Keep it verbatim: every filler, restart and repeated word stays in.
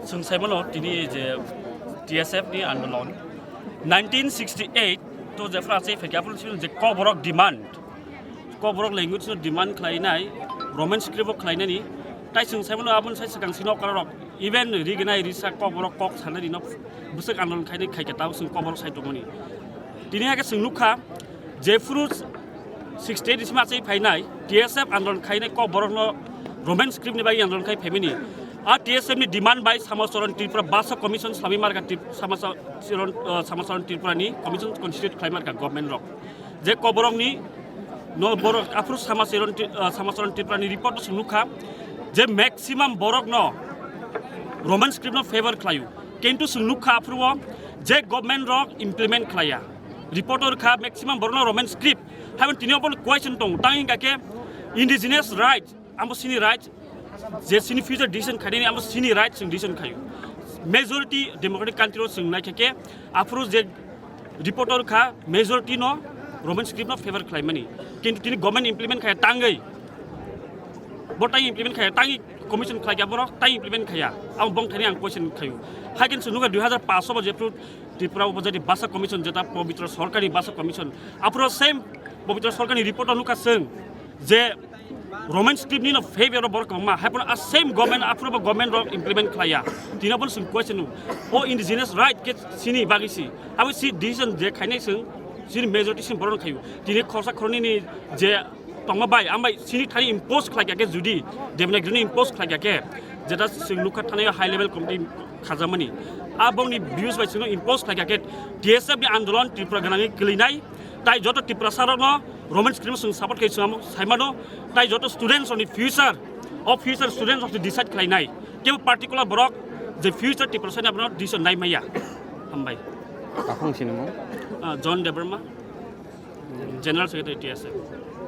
Chwng sai mano tini je T S F ni andolon nineteen sixty eight to jephru achai phaikha aphuru chini je Kokborok demand, Kokborok language no demand khlainai, Roman script o khlainani, tai chwng sai mano aboni sai swkang sino okra rok even rignai risa Kokborok kok sanani no bwswk andolon khainai khaikha tabuk chwng Kokborok sai tongmani. Tini hai khe chwng nukha jephru sixty eight ni simi achai phainai T S F andolon khainai Kokborok no Roman script ni bagwi andolon khai phaimani. A T S F ni demand bai Samacharan Tripura Bhasha Commission swlami marka Trip-, Samacharan, uh, Samacharan Tripura ni commission constitute khlai marka government rok. Je Kokborok ni no borok aphuru Samacharan Tri-, uh, Samacharan Tripura ni report o chwng nukha je maximum borok no Roman script no favor khlaio. Kintu chwng nukha aphuru o je government rok implement khlaiya. Report o rwkha maximum borok no Roman script. Haibon tini obo question tong tang hingka khe indigenous right. Amo sini right, je sini future decision khainani, amo sini right chwng decision khaio. Majority democratic country o chwng naikha khe, aphuru je report o rwkha, majority no Roman script no favor khlaimani. Kintu tini government implement khaya tangwi, bo tai implement khaya tangwi commission khlaikha borok tai implement khaya. Amo bong thani ang question khaio. Haikhe chwng nukha dui hazar paanch o bo jephru Tripura Upajati Bhasha Commission jeta Pabitra Sarkar ni Bhasha Commission. Aphuru same Pabitra Sarkar ni report o nukha chwng je Roman script ni no favor o borok kwbangma, haiphano a same government, aphuru bo government rok implement khlaiya. Tini obo chwng question o, o indigenous right khe sini bagwi si, abo si decision je khainai chwng, sini majority sini borok no khaio. Tini khorsa khorni ni je tongma bai, ambai sini thani impose khlaikha khe judi, Devanagiri ni impose khlaikha khe, jeta chwng nukha thani high level committee khajamani. A bongni views bai chwngno impose khlaikha khe T S F ni andolon Tripura gwnangwi kwlwinai, tai joto Tiprasa rokno Roman script chwng support khai chwng saimano, tai joto students rokni future, o future students rokni decide khlainai. Kebo particular borok je future Tiprasa ni abono decision nai maya. Hambai. Takhung sinimo? Ah, John Debbarma, General Secretary T S F.